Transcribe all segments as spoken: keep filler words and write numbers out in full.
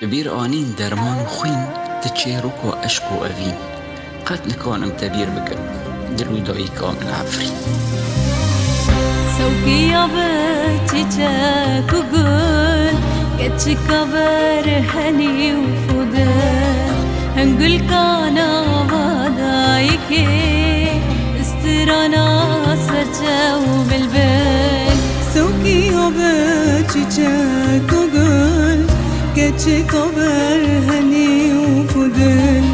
Bi bîr anîn derman û xwîn, tu çêroka eşq û evîn. Qet nikanim te bîr bikim, dil û dayika min Efrîn. Sewkiya bi çîçek û gul, keçika ber henî û fûdil, hingulka nava dayikê, strana serçe û bilbil. Sewkiya bi çîçek û gul, keçika ber henî û fûdil,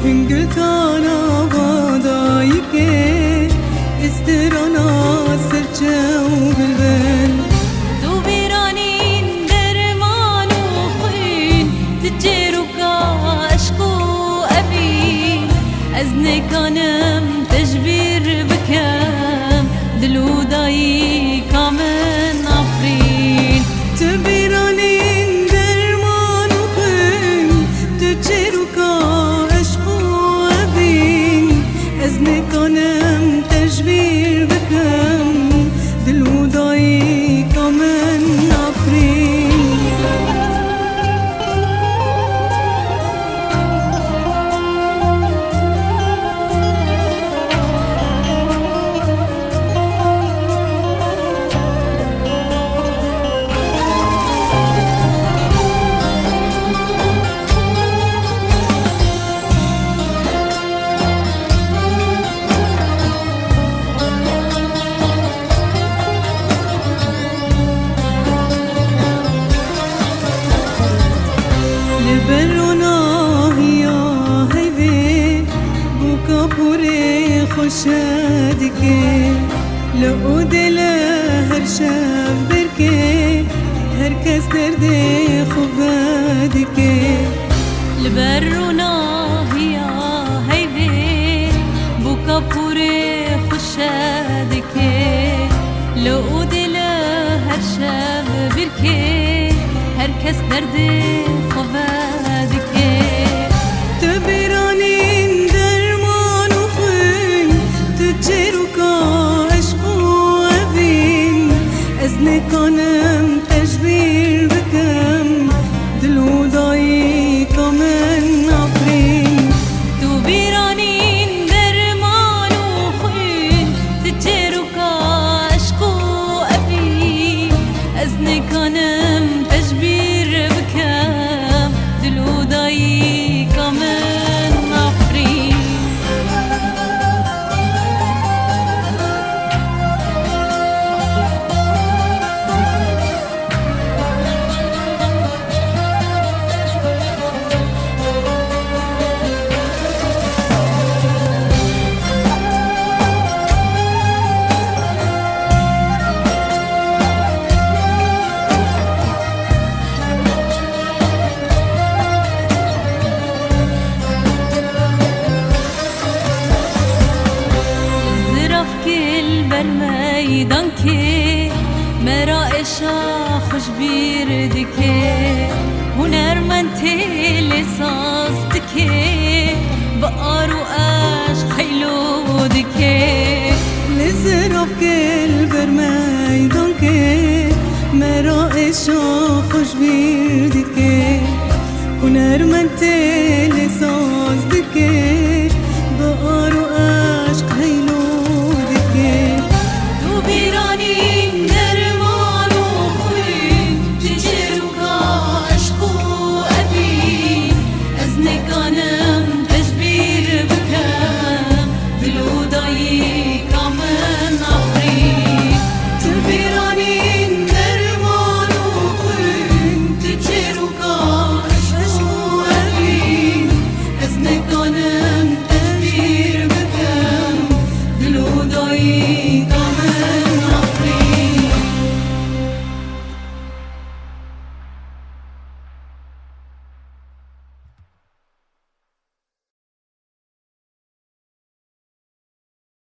hingulka nava dayikê, strana serçe û bilbil. Tu bîranîn derman û xwîn, tu çêroka eşq û evîn. Ez nikanim te ji bîr bikim, dil û dayika min Efrîn. Tu bîranîn derman û xwîn, tu çêroka eşq û evîn. Ez nikanim te ji bîr bikim, dil û dayika min Efrîn. Li ber ronahiya heyvê, bûka porê xwe şe dike. Li odê li her şev derkê, her kes derdê xwe vedike. Li ber ronahiya heyvê, bûka porê xwe şe dike. Li odê li her şev bîrkê, her kes derdê xwe vedike. Tu bîranîn derman û xwîn, tu çêroka eşq û evîn. Ez nikanim te ji bîr bikim, dil û dayika min Efrîn. Tu bîranîn derman û xwîn, tu çêroka eşq û evîn. Ez nikanim te ji bîr bikim, dil û dayika min Efrîn. Ziravkê li ber meydankê, me ra êşa xwe ji bîr dike. Hunermend tê lê saz dike, bi ar û eşq heylo dike. Lê ziravkê li ber meydankê, me ra êşa xwe ji bîr dike. Hunermend tê lê saz dike, bi ar û eşq heylo dike. Tu bîranîn derman û xwîn, tu çêroka eşq û evîn. Ez nikanim te ji bîr bikim, dil û dayî